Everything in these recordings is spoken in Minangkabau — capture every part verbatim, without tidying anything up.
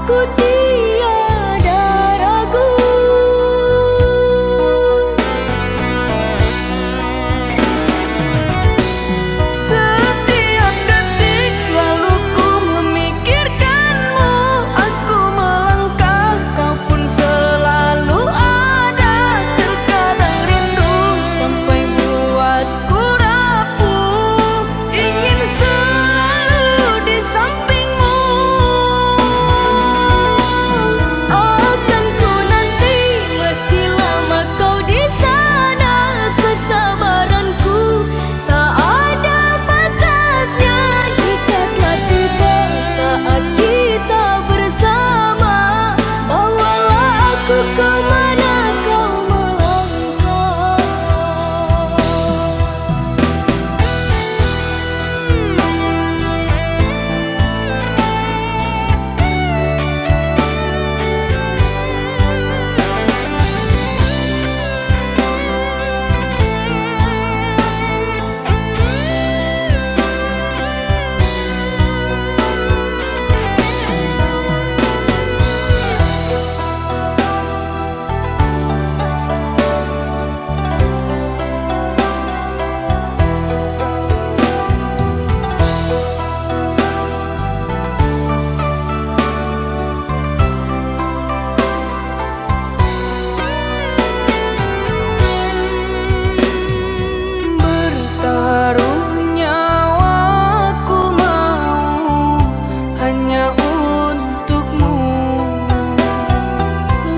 Ku tiada ragu. Setiap detik selalu ku memikirkanmu. Aku melangkah, kau pun selalu ada. Terkadang rindu sampai buatku rapuh. Ingin selalu di sampingmu. Akan ku nanti, meski lama kau di sana. Kesabaranku tak ada batasnya. Jika telah tiba saat kita bersama, bawalah aku ke mana kau melangkah. Bertaruh nyawaku mau hanya untukmu.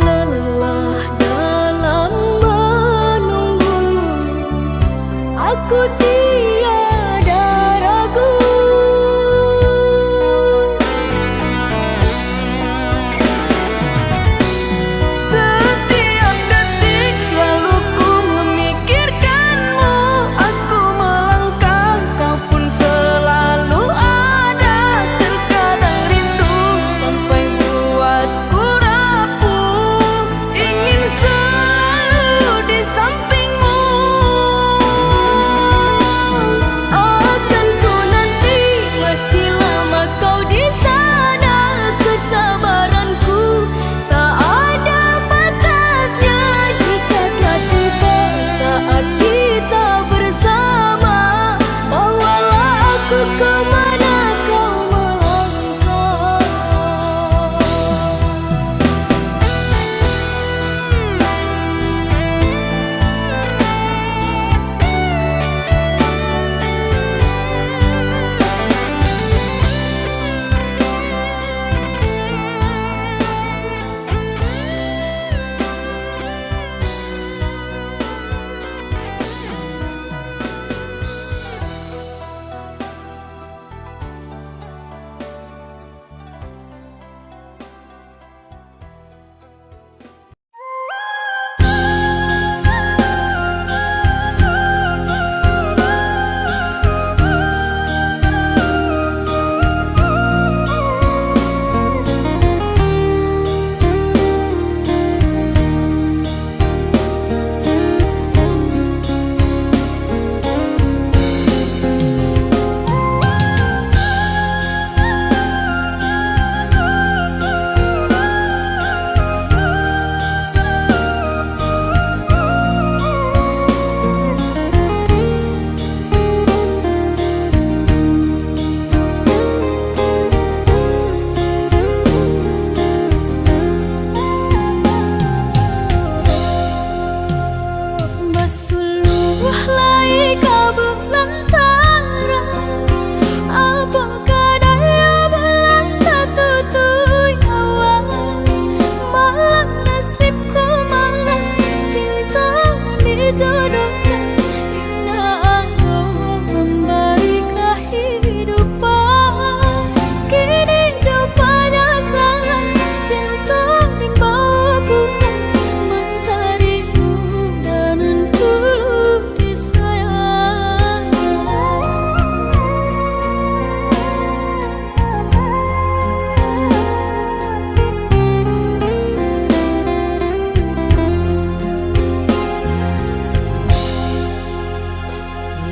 Lelah dalam menunggu, aku tiada ragu. Setiap detik selalu ku memikirkanmu. Aku melangkah, kau pun selalu ada. Terkadang rindu sampai buatku rapuh. Ingin selalu di sampingmu. Akan ku nanti, meski lama kau di sana. Kesabaranku tak ada batasnya. Jika telah tiba saat kita bersama, bawalah aku ke mana kau melangkah. Basuluah lai ka bulan tarang, abang kadai bulan tatutuik awan. Malang nasibku, malang cinta dijodohkan. Indak ado mambari kahidupan, kini jo panyasalan, cinto rimba pulang, mancari nan tulus disayang.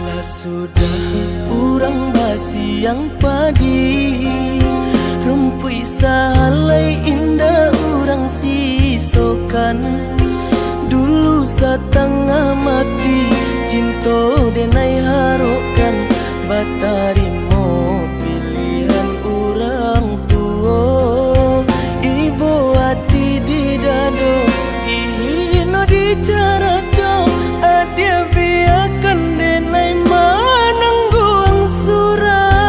Lah sudah urang basiang padi, rumpuik sahalai Satangah mati cinto denai harokkan, batarimo pilihan urang tuo. Ibo ati di dado, dihino dicaraco, adia biakan denai manangguang surang.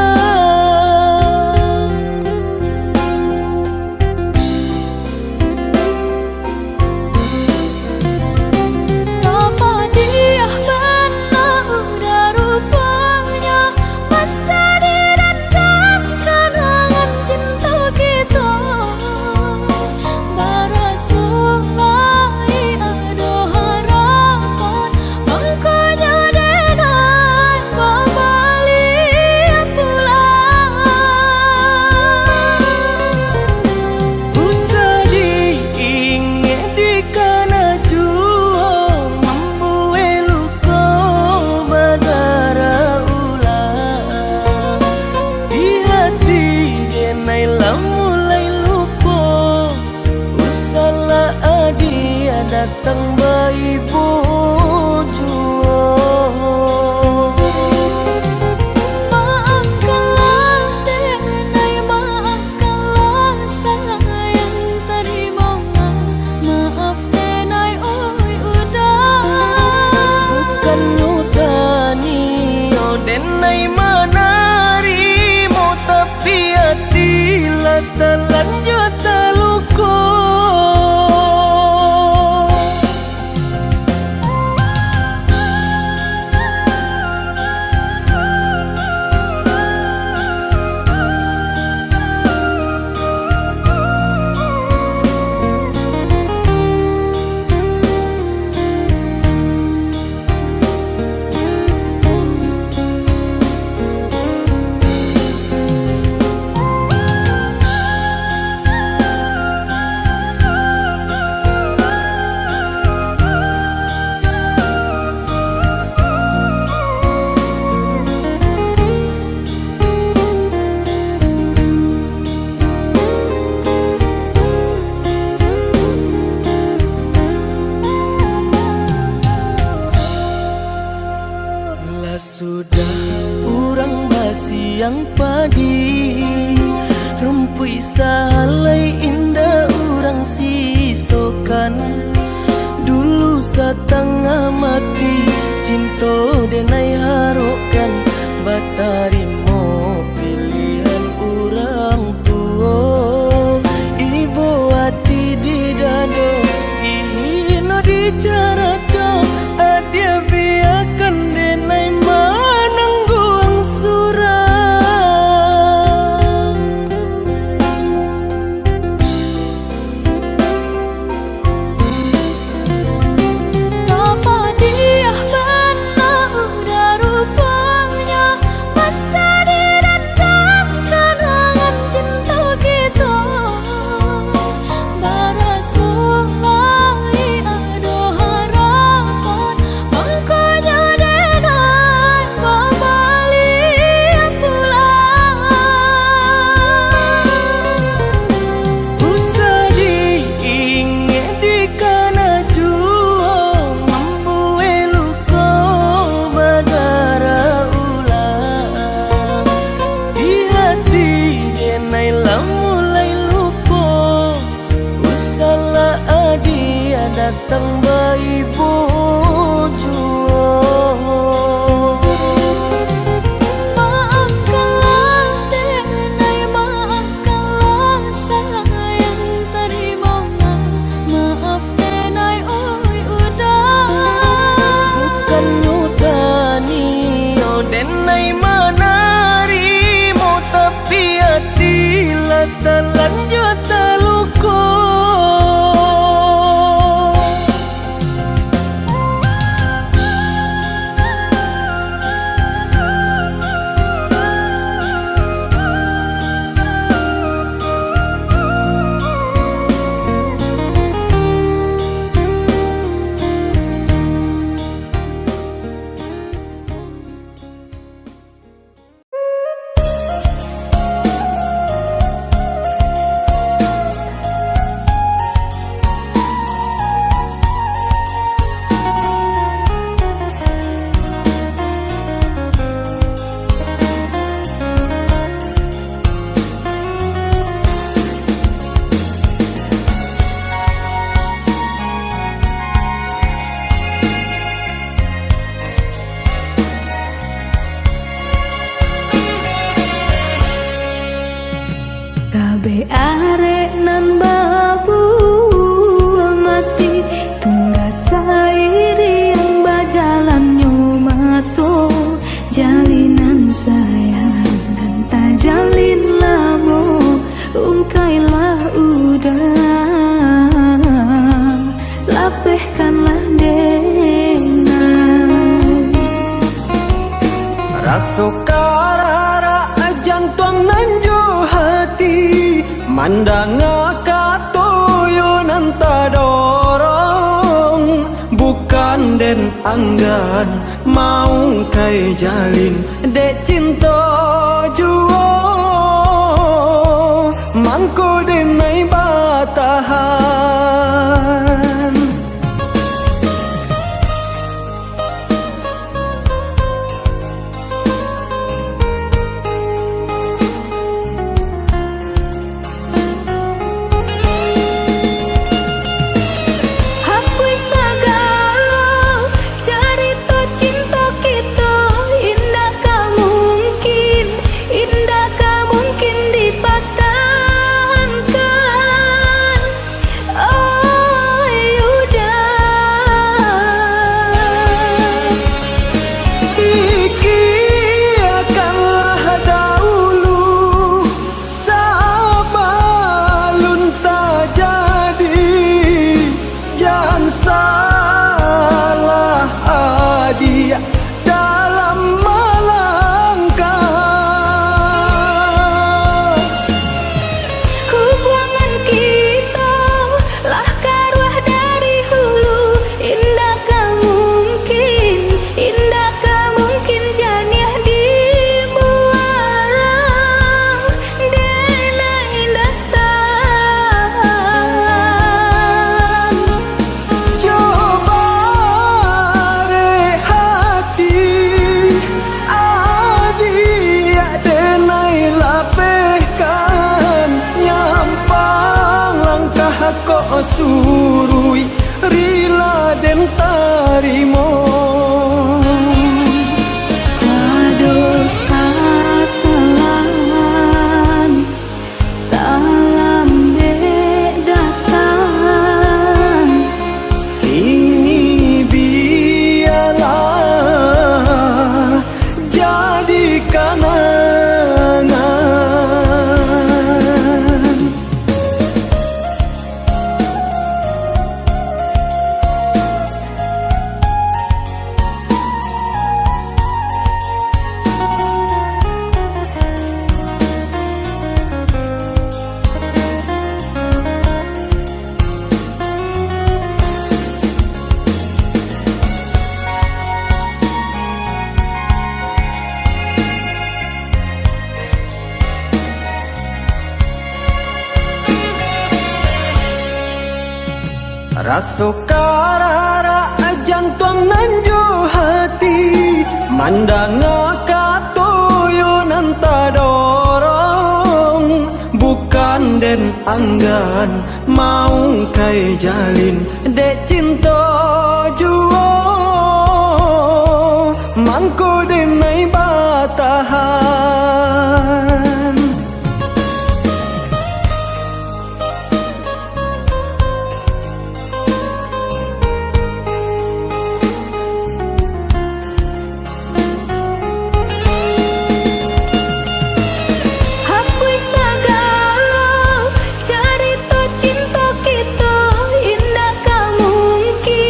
Tapadiah bana udah ruponyo, manjadi dandam kanangan cinto kito. Baraso lai ado harapan, mangkonyo denai babaliak pulang. Usah diingek dikana juo, mambuek luko badarah ulang. Di hati denai lah mulai luko, usahlah adia datang baibo juo. Maafkanlah denai, maafkanlah sayang, tarimalah maaf denai, oi udah. Bukannyo tanio denai manarimo, tapi ati lah talanjua taluko. Lah sudah urang basiang padi, rumpuik sahalai indak urang sisokan. Dulu satangah mati, cinto denai harokkan, batarimo pilihan urang tuo. Ibo ati di dado, dihino dicaraco, adia biakan denai manangguang surang. Tapadiah bana udah ruponyo, manjadi dandam kanangan cinto kito. Baraso lai ado harapan, mangkonyo denai babaliak pulang. Usah diingek dikana juo, mambuek luko badarah ulang. Di hati denai lah mulai luko, usahlah adia datang baibo juo. Maafkanlah denai, maafkanlah sayang, tarimalah maaf denai, oi udah. Bukannyo tanio denai manarimo, tapi ati lah talanjua taluko. Dek arek nan babuah mati, tungga sairiang bajalannyo maso, jalinan sayang nan tajalin lamo, ungkailah udah, lapehkanlah denai. Raso kararak jantuang nan jo hati, mandanga kato yo nan tadorong, bukan den anggan maungkai jalin dek cinto juo, mangko denai batahan. Hapuih sagalo carito cinto kito, indak ka mungkin, indak ka mungkin dipatahankan. Oh, Yuda. Pikiakanlah dahulu sabalun tajadi. Jan salah adiak dalam malangkah. Hubuangan kito lah karuah dari hulu, indak ka mungkin, indak ka mungkin janiah dibuarang. Denai datang. Coba rehati, adiak denai lapehkan, nyampang langkah kok suruik. Rila den tarimo. Ado sasalan talambek datang. Kini bialah jadi kanangan. Raso kararak jantuang nan jo hati, mandanga kato yo nan tadorong, bukan den anggan maungkai jalin dek cinto juo, mangko denai batahan. Hapuih sagalo carito cinto kito, indak ka mungkin.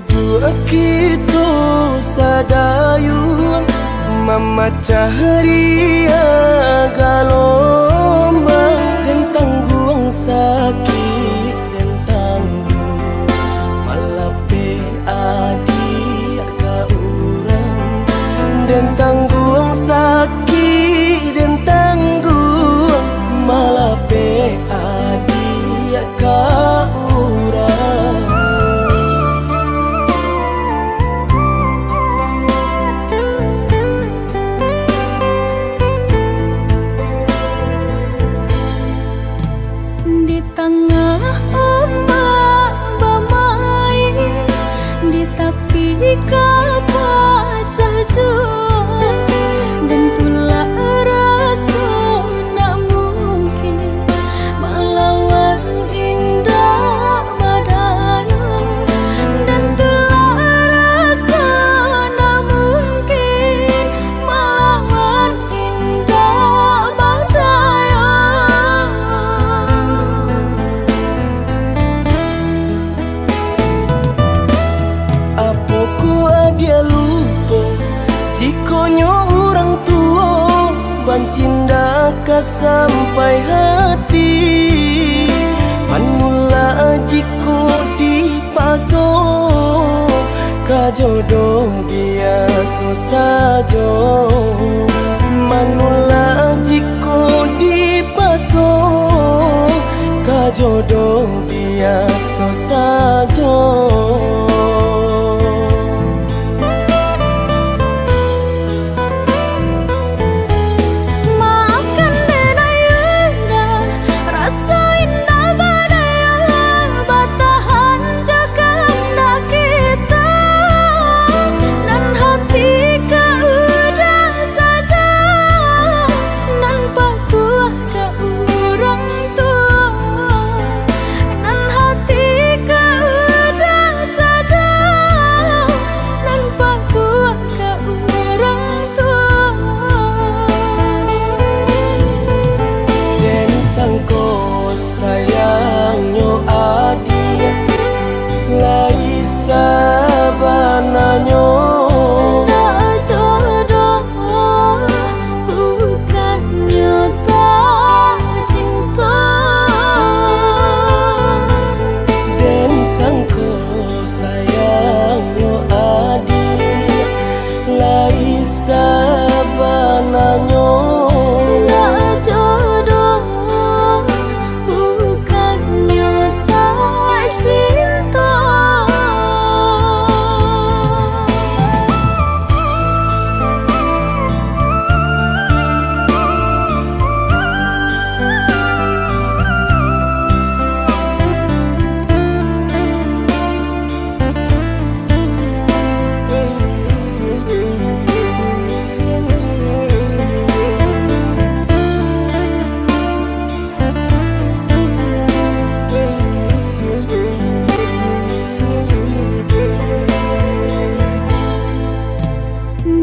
Duo kito sadayuang mamacah riak galombang, den tangguang sakik, den tangguang malapeh adiak ka urang, den tangguang sakik, den tangguang malapeh adiak ka urang. Di tangah ombak bamain, di tapi kapacah juo, den tulak raso ndak mungkin malawan indak badayo, den tulak raso ndak mungkin malawan indak badayo. Apokoh adiak lupo, jikonyo urang tuo banci ndak ka sampai hati, manulak jiko dipaso, ka jodoh biaso sajo, manulak jiko dipaso, ka jodoh biaso sajo. Maafkan den ayunda, raso indak badayo batahan jo kandak kito, nan hati ka urang sajo, nan patuah ka urang tuo, nan hati ka urang sajo, nan patuah ka urang tuo. Den sangko sayangnyo adiak, lai sabananyo. Ndak jodoh, bukannyo tak cinto. Den sangko sayangnyo adiak, lai sabananyo. Ndak jodoh, bukannyo tak cinto.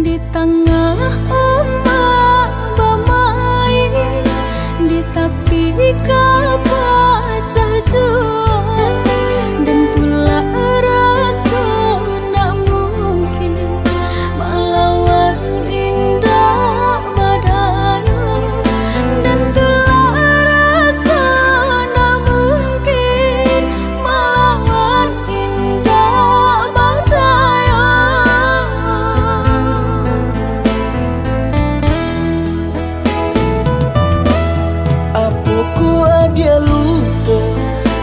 Di tangah ombak bamain, di tapi kapacah juo, den tulak raso ndak mungkin malawan indak badayo, den tulak raso ndak mungkin malawan indak badayo. Apokoh adiak lupo,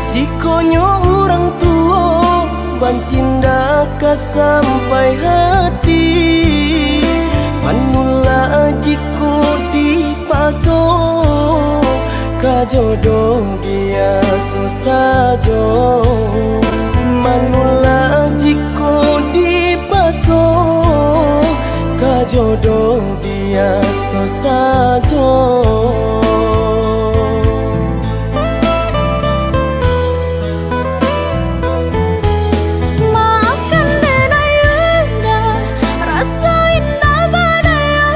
jikonyo urang tuo banci ndak ka sampai hati, manulak jiko dipaso, ka jodoh biaso sajo, manulak jiko dipaso, ka jodoh biaso sajo. Maafkan den ayunda, raso indak badayo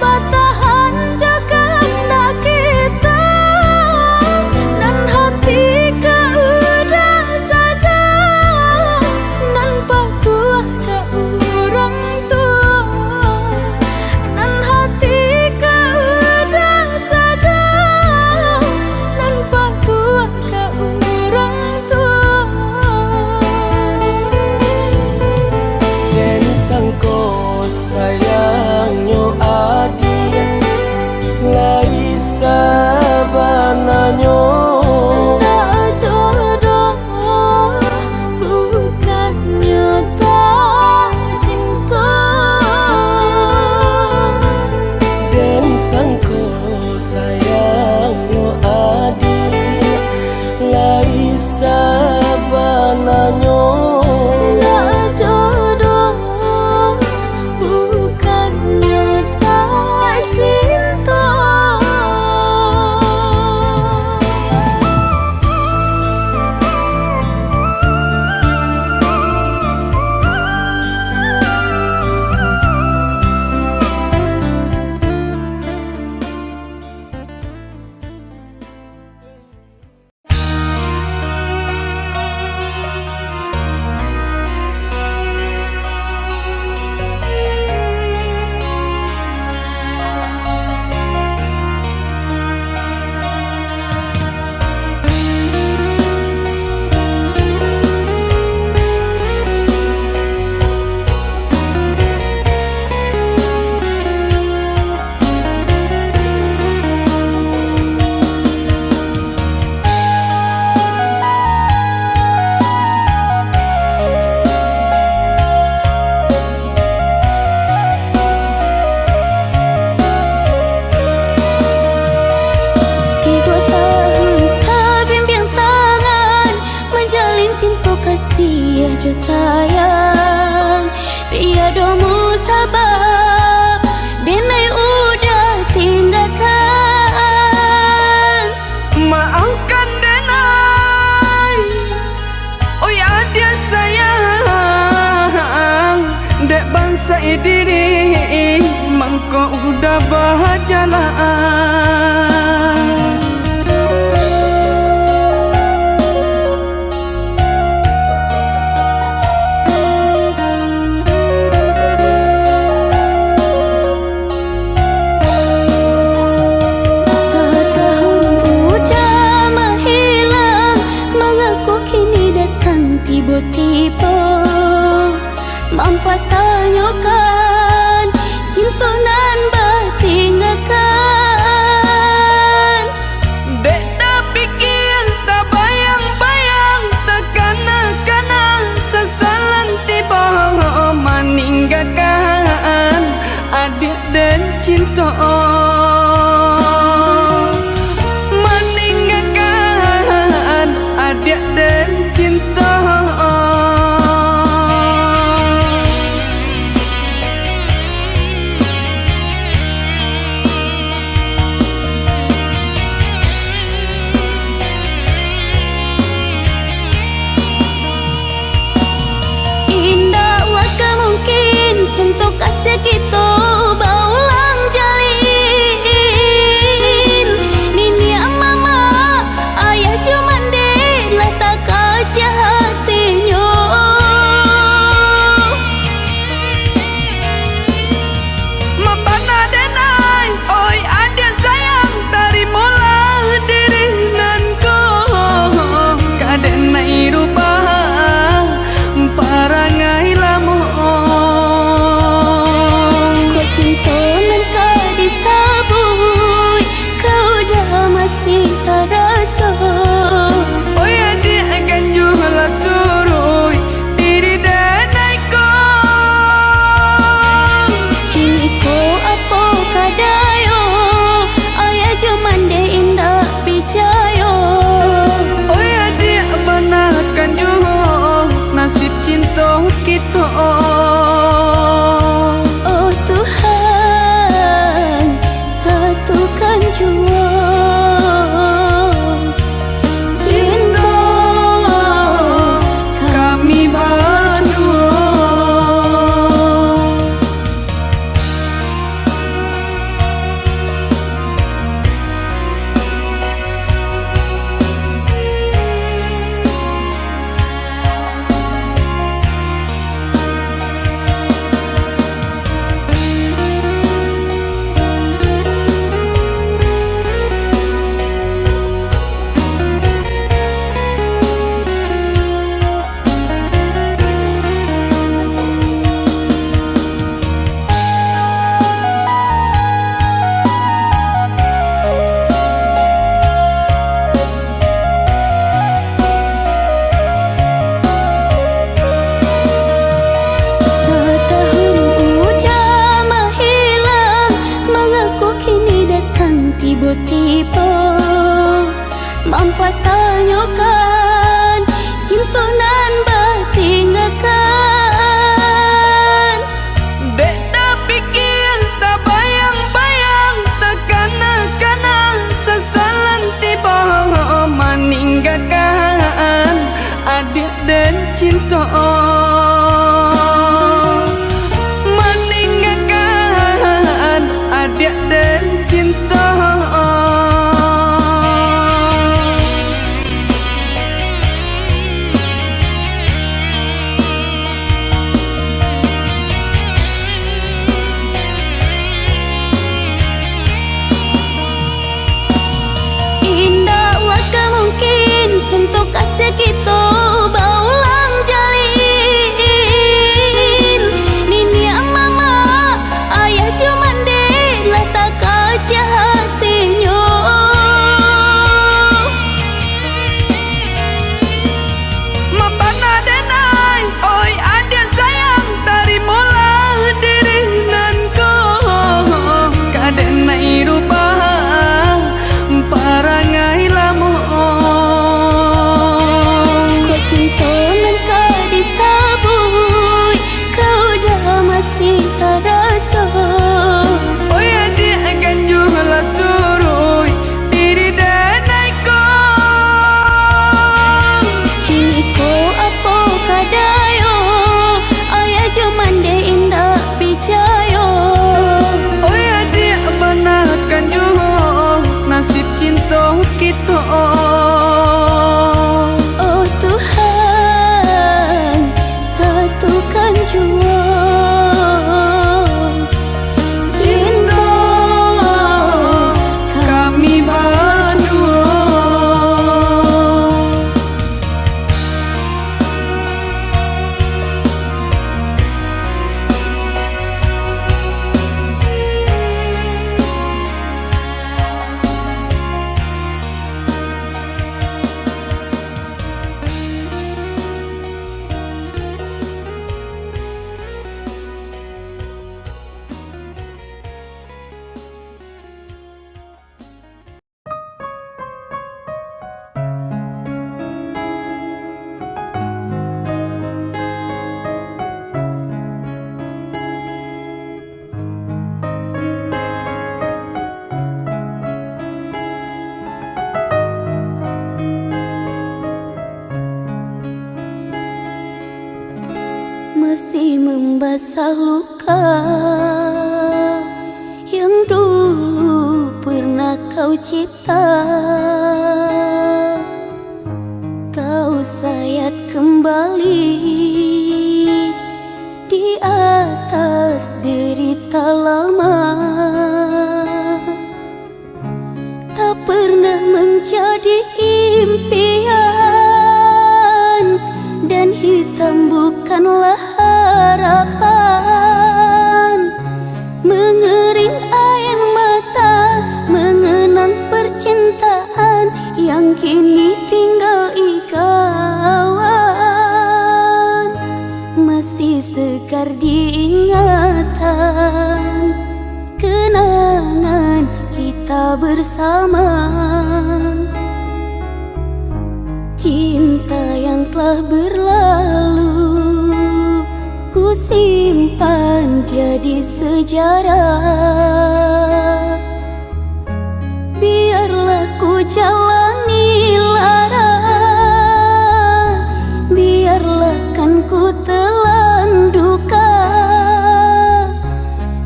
batahan jo kandak kito, nan hati ka urang sajo, nan Jo sayang, tiado musabab, denai udah tinggakan. Maafkan denai, oi adiak sayang, dek bansaik diri, mangko udah bajalan. Satahun udah mahilang, mangako kini datang tibo-tibo, mampatanyokan cinto nan batinggakan. Dek tapikia, tabayang-bayang, takana-kana, sasalan tibo maninggakan adiak den cinto. Maninggakan adiak den cinto. Indaklah ka mungkin cinto kasih kito baulang jalin. Niniak mamak, ayah jo mandeh lah takacah hatinyo. Mambana denai, oi adiak sayang, tarimolah diri nan ko, ka denai rubah parangai lamo. Kok cinto nan ka disabuik, kau dah masih taraso. Oi adiak ganjua lah suruik diri denai ko. Kiniko apo kadayo, ayah jo mandeh indak picayo. Oi adiak, banakan juo nasib cinto kito. Oh Tuhan, satukan juo cinto kami baduo. Satahun udah mahilang, mangako kini datang tibo-tibo? Mampatanyokan cinto nan batinggakan. Dek tapikia, tabayang-bayang, takana-kana, sasalan tibo maninggakan adiak den cinto. Maninggakan adiak den cinto. Masih membasah luka yang dulu pernah kau cipta. Kau sayat kembali di atas derita lama. Tak pernah menjadi impian, dan hitam bukanlah harapan. Mengering air mata mengenang percintaan yang kini tinggal ingatan. Masih segar diingatan kenangan kita bersama. Cinta yang telah berlalu, ku simpan jadi sejarah. Biarlah ku jalani lara, biarlah kan ku telan duka.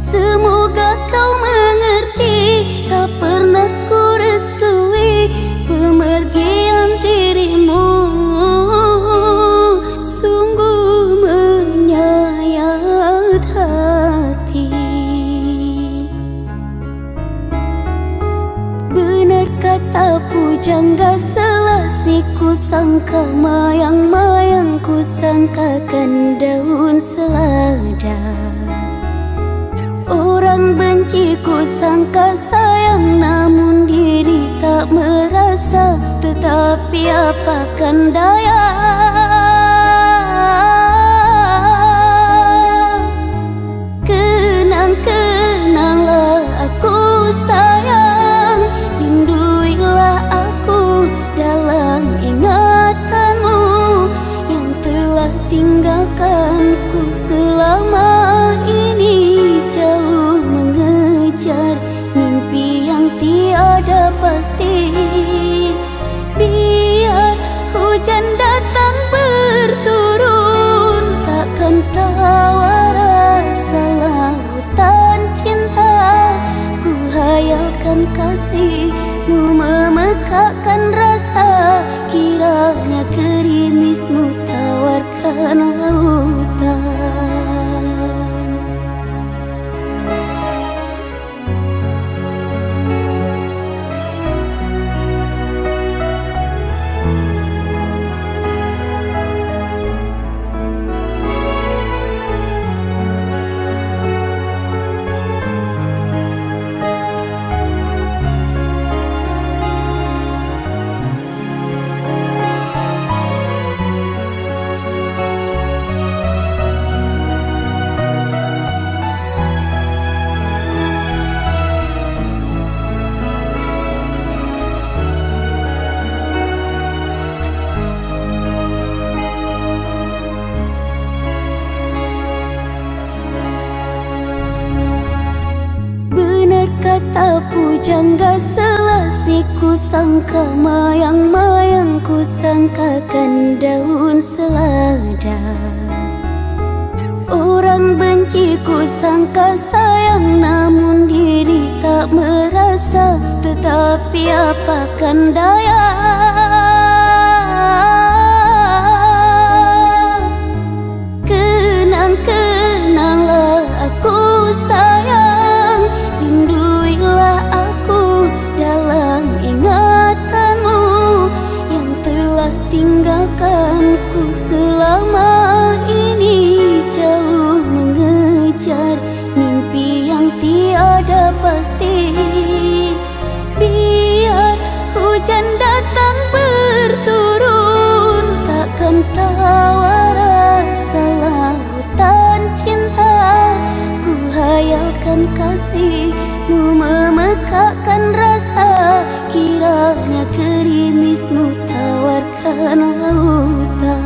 Semoga kau mengerti, tak pernah ku restui pemergian dirimu. Sungguh menyayat hati. Benar kata pujangga, selasih ku sangka, mayang-mayang ku sangkakan daun selada. Orang benci ku sangka sayang, namun diri tak merasa, tetapi apakan daya. Kenang-kenanglah aku sayang, rinduilah aku dalam ingatanmu yang telah tinggalkanku selama ini jauh mengejar mimpi yang tiada pasti. Biar hujan datang berturun, takkan tawa rasa lautan cinta. Ku hayalkan kasihmu memekakkan rasa, kiranya gerimismu tawarkan lautan. Benar kata pujangga, selasih ku sangka, mayang-mayang ku sangkakan daun selada. Orang benci ku sangka sayang, namun diri tak merasa, tetapi apakan daya. Kenang-kenanglah aku sayang, rinduilah aku dalam ingatanmu yang telah tinggalkanku selama ini jauh mengejar mimpi yang tiada pasti. Biar hujan datang berturun, takkan tawa rasa lautan cinta. Ku hayalkan kasihmu memekakkan rasa, kiranya gerimismu tawarkan lautan.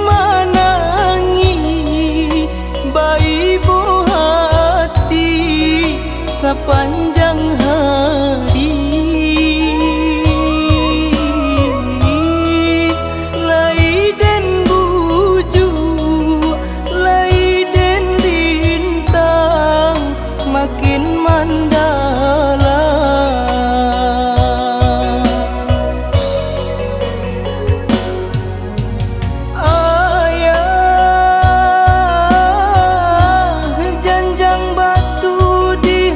Manangih baibo hati sapanjang hari. Lai den bujuak, lai den rintang, makin mandalam. Ayah, janjang batu di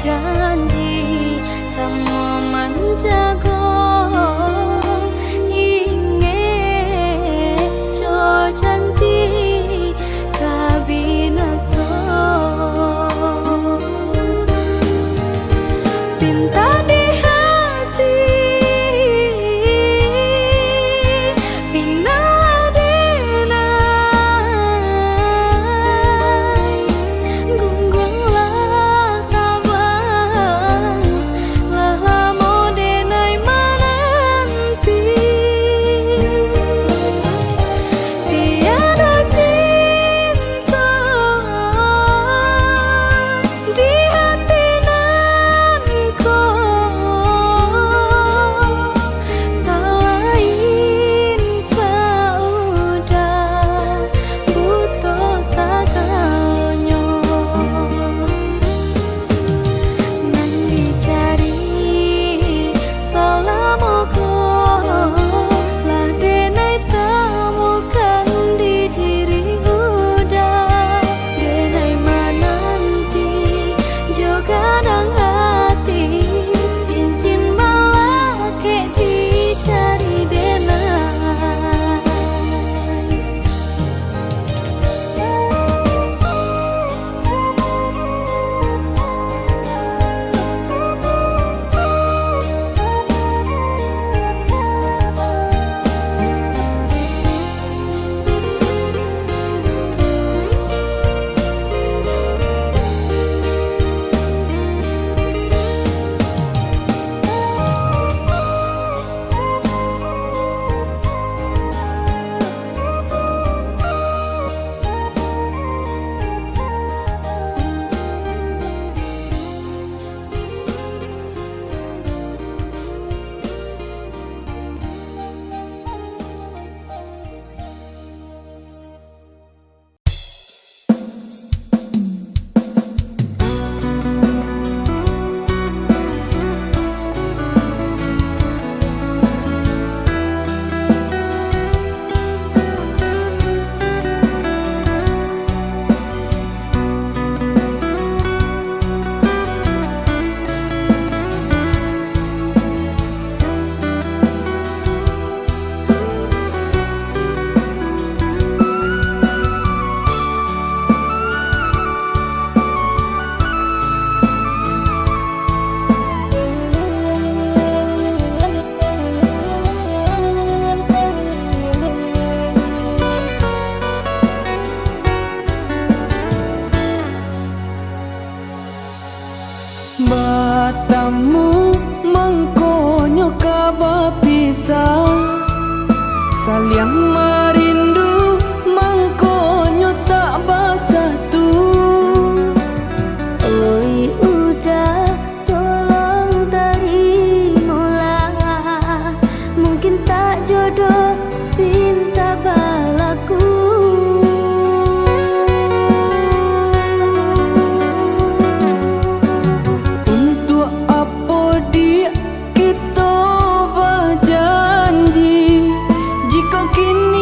Janji samo manjago, ingek jo janji ka binaso. Pinta di hati, pinta denai, gungguang lah tabang, lah lamo denai mananti. Tiada cinta di hati nan ko, salain ka Uda, buto sagalonyo. Nan dicari salamo ko, lah denai tamukan di diri Uda. Denai mananti jo gadang ati, cincin balakek dicari denai. Batamu mangkonyo ka bapisah, saliang marindu mangkonyo tak basatu. Oi Uda, tolong tarimolah, mungkin tak jodoh pinta balaku. Untuak apo, Diak, kito bajanji, jikok kini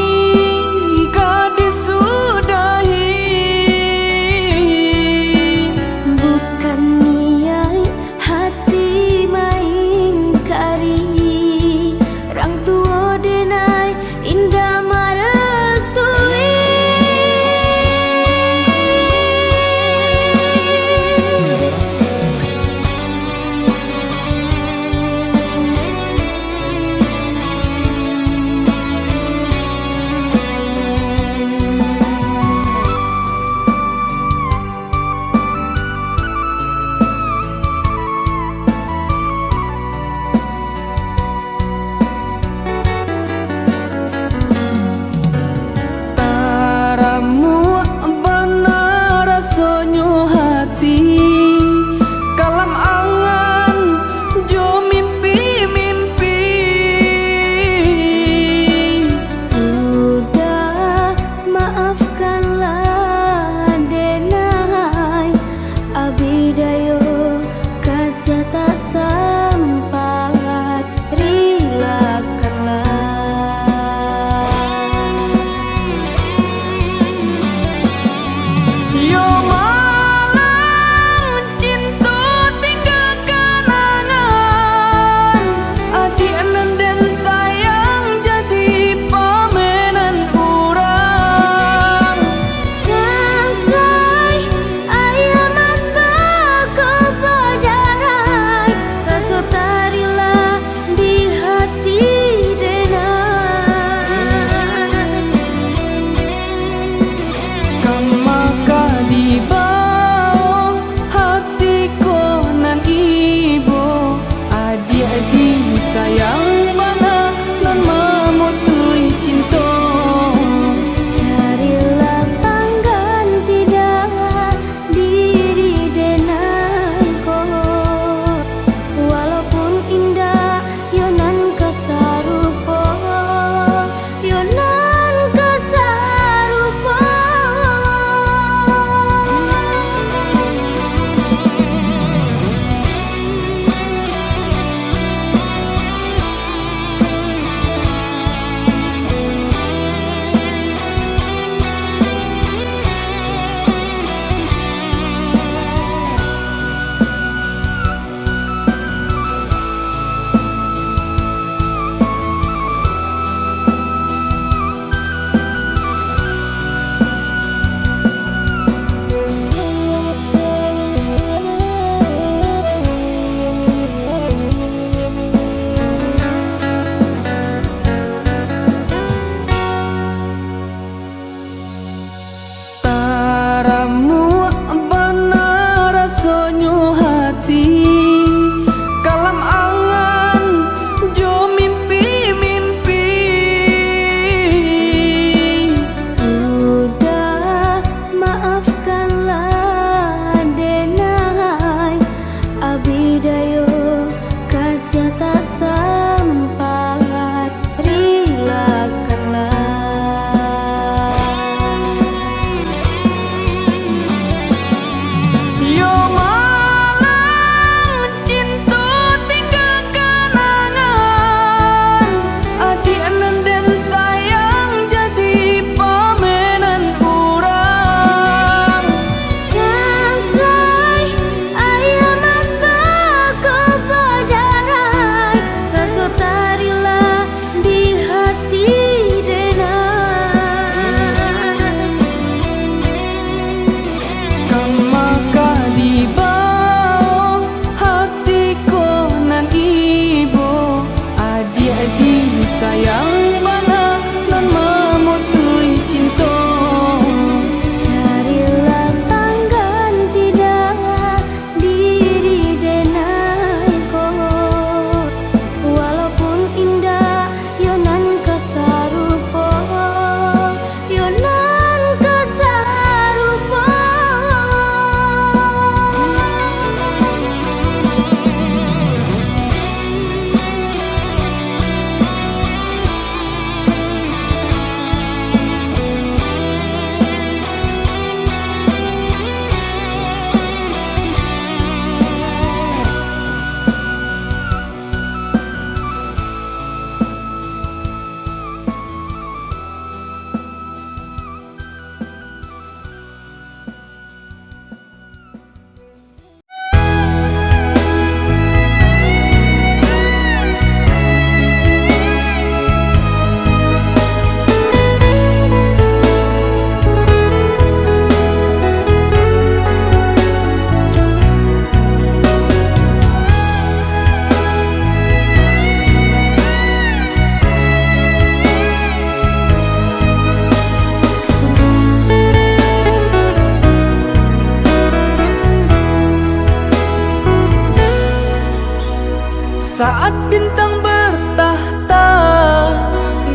Saat bintang bertahta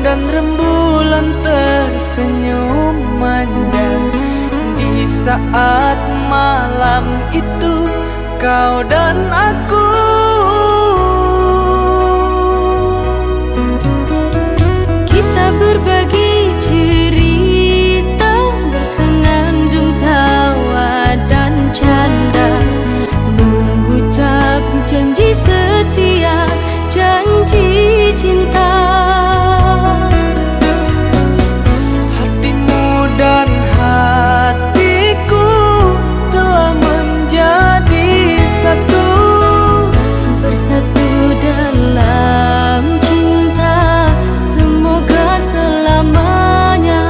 dan rembulan tersenyum manja, di saat malam itu kau dan aku. Kita berbagi cerita, bersenandung tawa dan canda, mengucap janji setia, janji cinta. Hatimu dan hatiku telah menjadi satu, bersatu dalam cinta, semoga selamanya.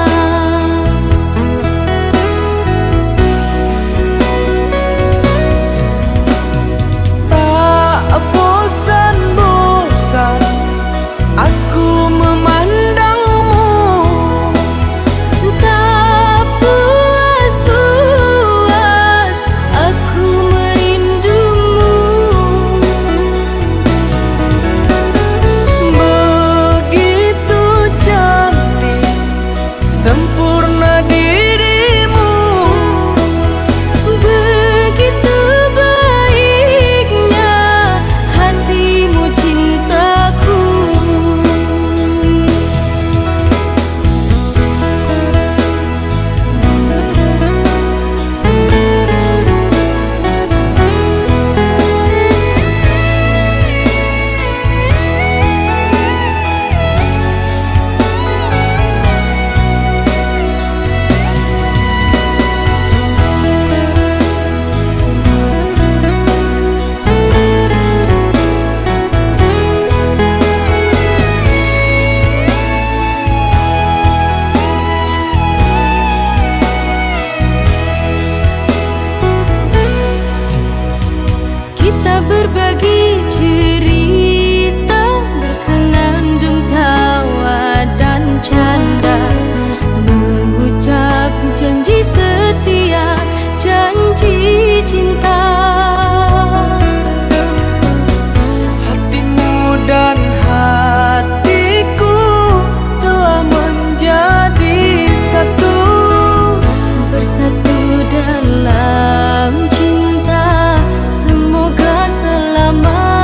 Tak bosan-bosan aku memandangmu, tak puas-puas aku merindumu. Begitu cantik, sempurna dirimu, begitu baiknya hatimu, cintaku. Kita berbagi cerita, bersenandung tawa dan canda, mengucap janji setia, janji cinta. Hatimu dan hatiku telah menjadi satu, bersatu dalam cinta, semoga selamanya.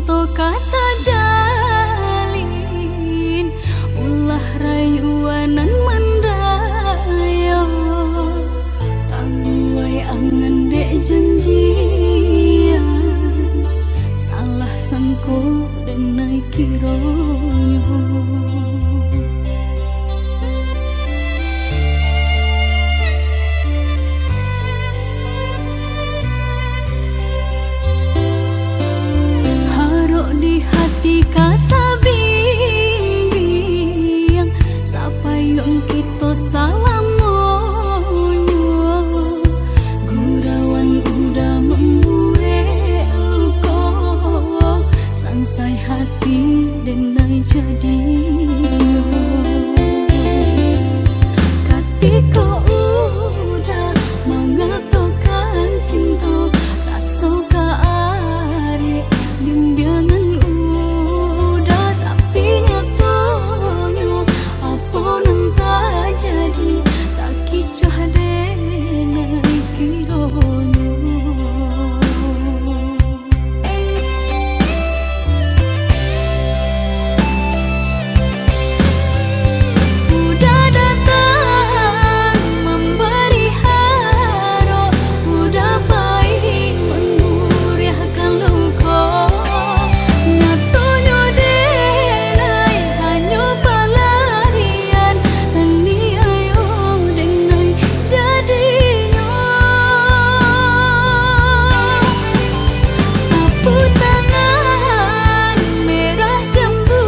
Toka tajalin, ulah rayuan nan mandayo. Tabuai angan dek janjian, salah sangko denai kironyo. Harok di hati ka sabimbiang, sapayuang kito salamonyo. Gurauan udah mambuek luko, sansai hati denai jadinyo. Katiko udah mangatokan cinto, raso ka arek bimbiangan udah, tapi nyatonyo apo nan tajadi, takicuah denai kironyo. Udah datang mambari harok, udah pai mangguriahkan luko. Nyatonyo denai hanyo palarian, taniayo denai jadinyo. Sapu tangan merah jambu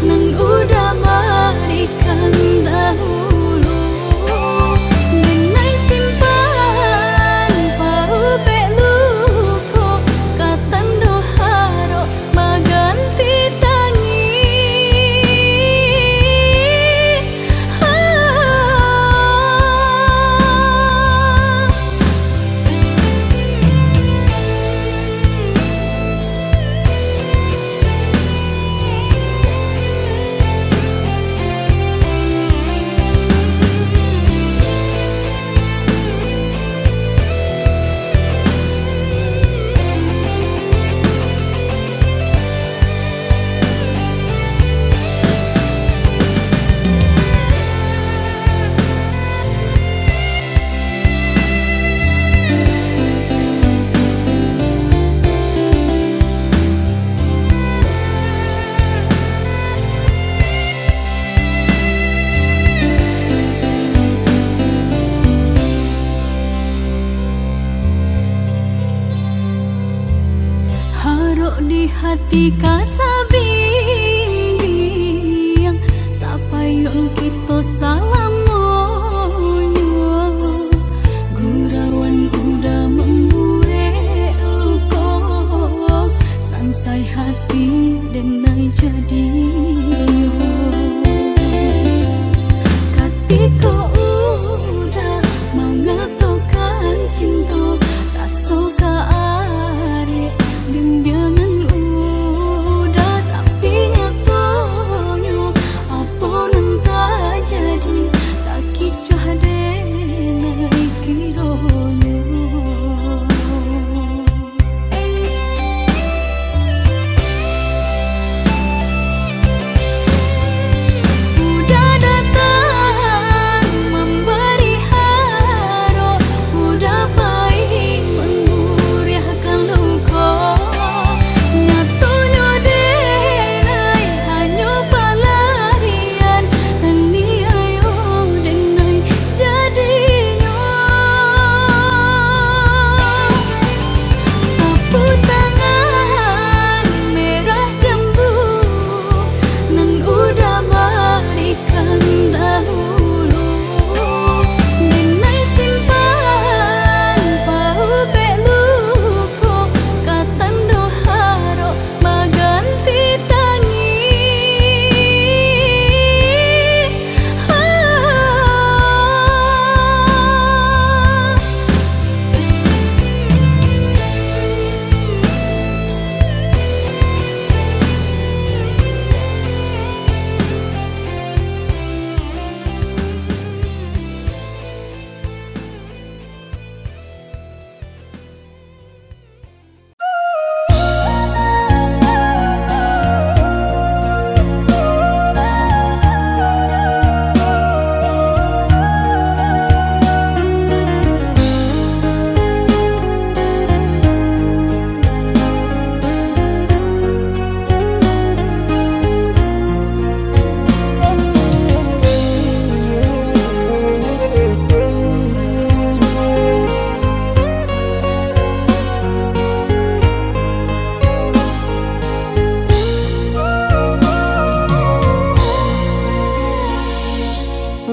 nan udah barikan dahulu, denai simpan paubek luko, ka tando harok baganti tangih. Harok di hati ka sabimbiang, sapayuang kito salamonyo. Gurauan udah mambuek luko, sansai hati denai jadinyo. Katiko udah mangatokan cinto, raso ka arek bimbiangan udah, tapi nyatonyo apo nan tajadi, takicuah denai kironyo. Udah datang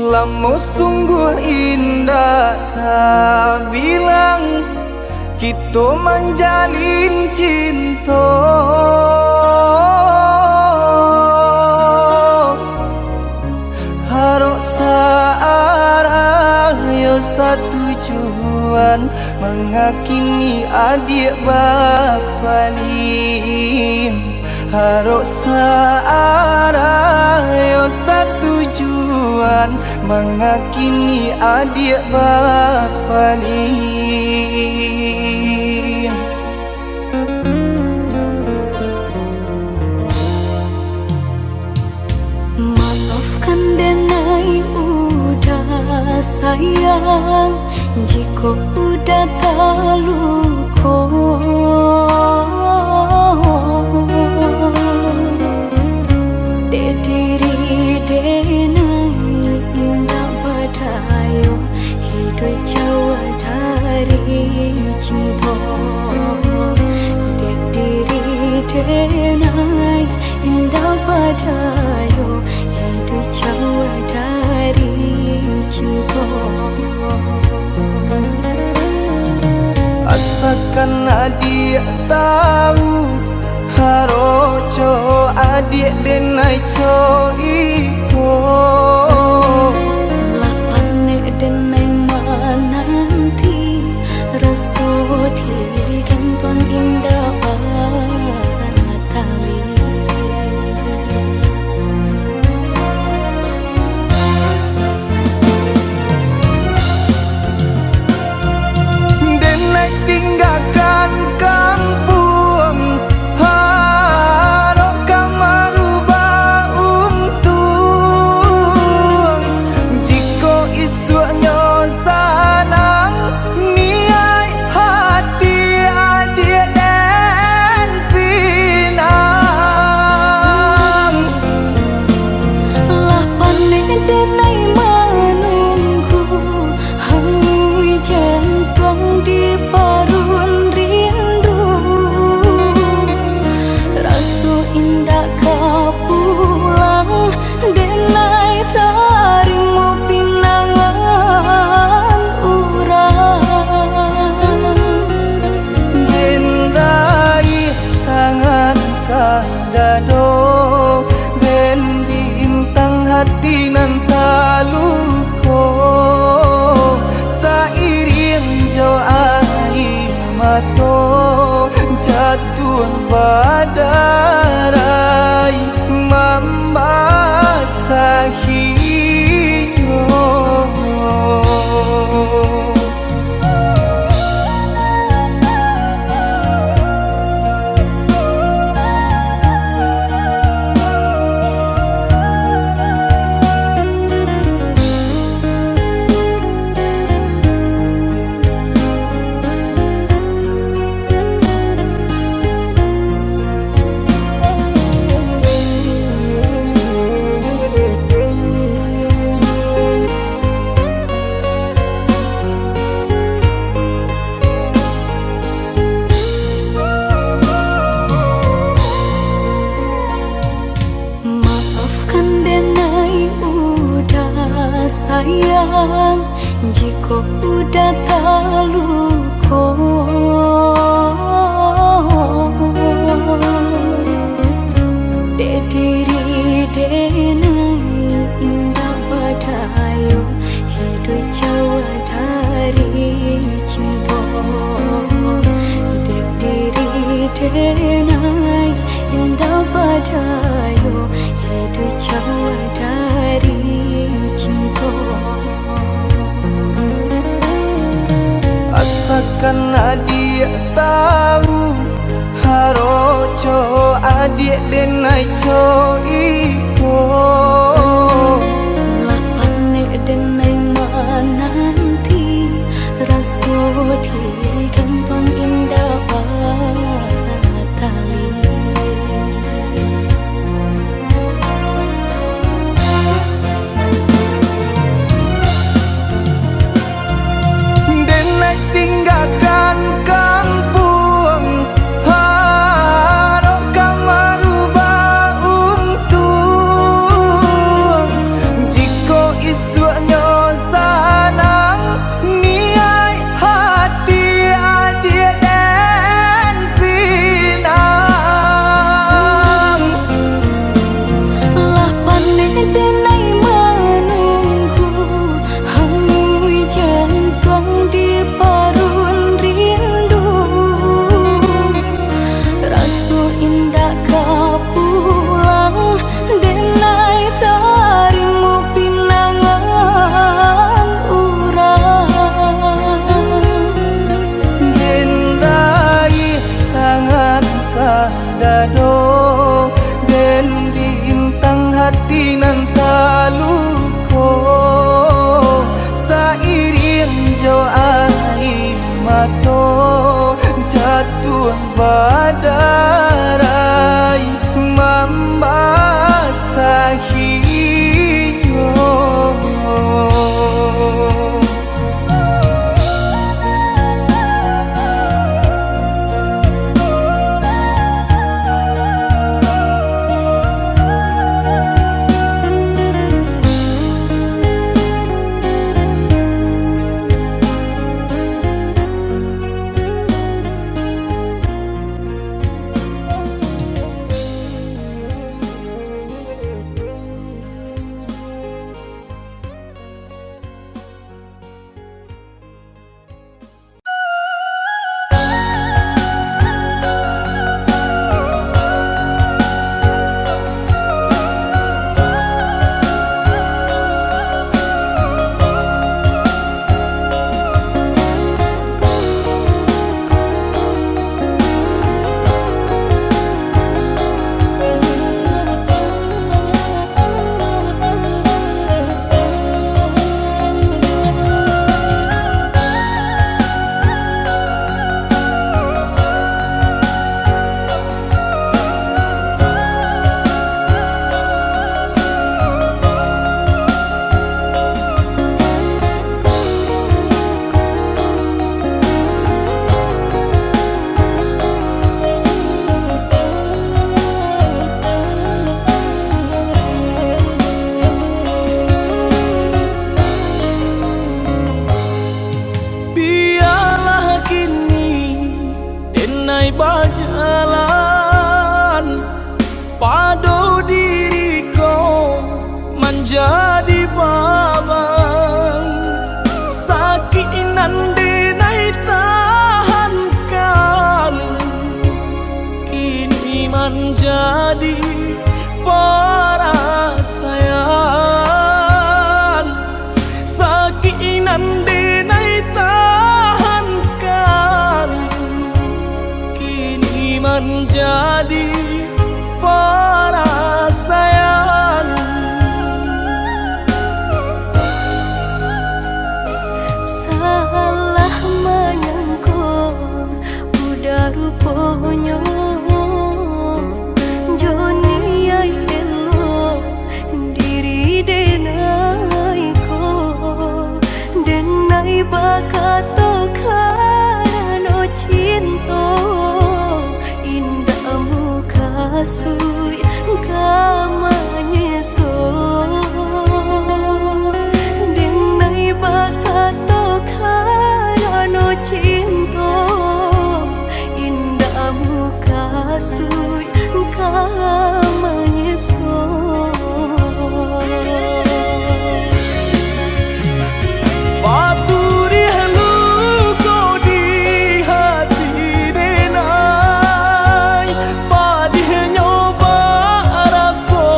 Lamo sungguah indak tabilang kito manjalin cinto. Harok sa-arah yo satujuan, mangakini adiak bapaling. Harok sa-arah yo satujuan, mangakini adiak bapaling. Maafkan denai udah sayang, jikok udah taluko. Dek diri denai indak badayo, hiduik jauah dari cinto. Dek diri denai indak badayo, hiduik jauah dari cinto. Asakan adiak tahu, harok jo adiak denai jo iko. Lah panek denai mananti, raso di gantuang indak batali. Denai tinggakan kampuang, harok ka marubah untuang. Jikok isuaknyo sanang, niaik hati adiak den pinang. Lah panek denai manunggu, hangui jantuang di parun rindu. Raso indak ka pulang, denai tarimo pinangan urang. Denai tangan ka dado, den bintang hati nan taluko, sairiang jo aia mato jatuah badarai mambasahinyo. Maafkan denai udah sayang, jikok udah taluko. Dek diri denai indak badayo, hiduik jauah dari cinto. Dek diri denai indak badayo, hiduik jauah dari cinto. Asakan adiak tahu, harok jo adiak denai jo iko. Lah panek denai mananti, raso di gantuang indak batali. Denai tinggakan kampuang, harok ka marubah untuang. Badarai mambasahinyo. Bialah kini denai bajalan, pado diri ko manjadi babang. Sakik nan denai tahankan, kini manjadi parasaian. Sakik nan denai tahankan, kini manjadi parasaian. Salah manyangko, udah ruponyo, jo niaik elok diri denai ko. Denai bakato karano cinto, indak mukasuik ka manyeso. Denai bakato karano cinto, indak mukasuik ka manyeso. Baturih luko di hati denai, padihnyo baraso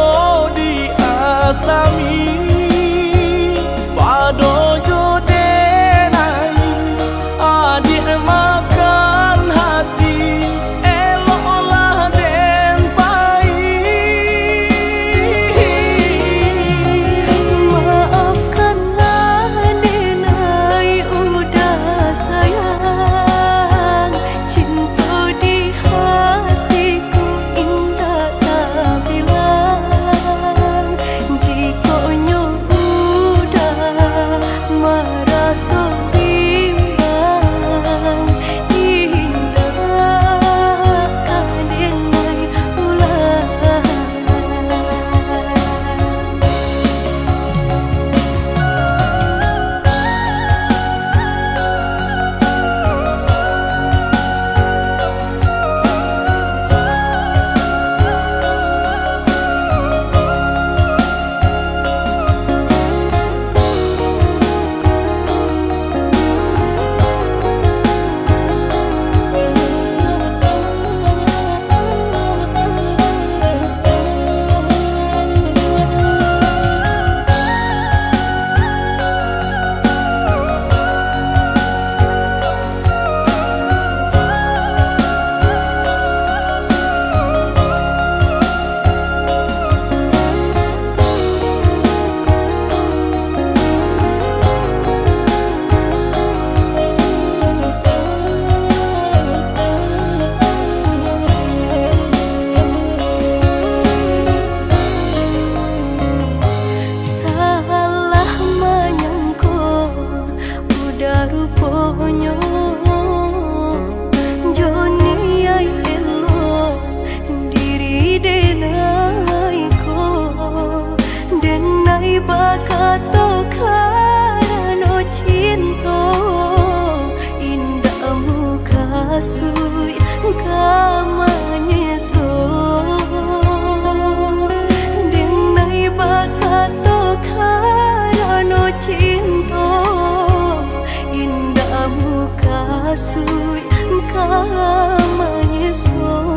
Masuik ka manyeso.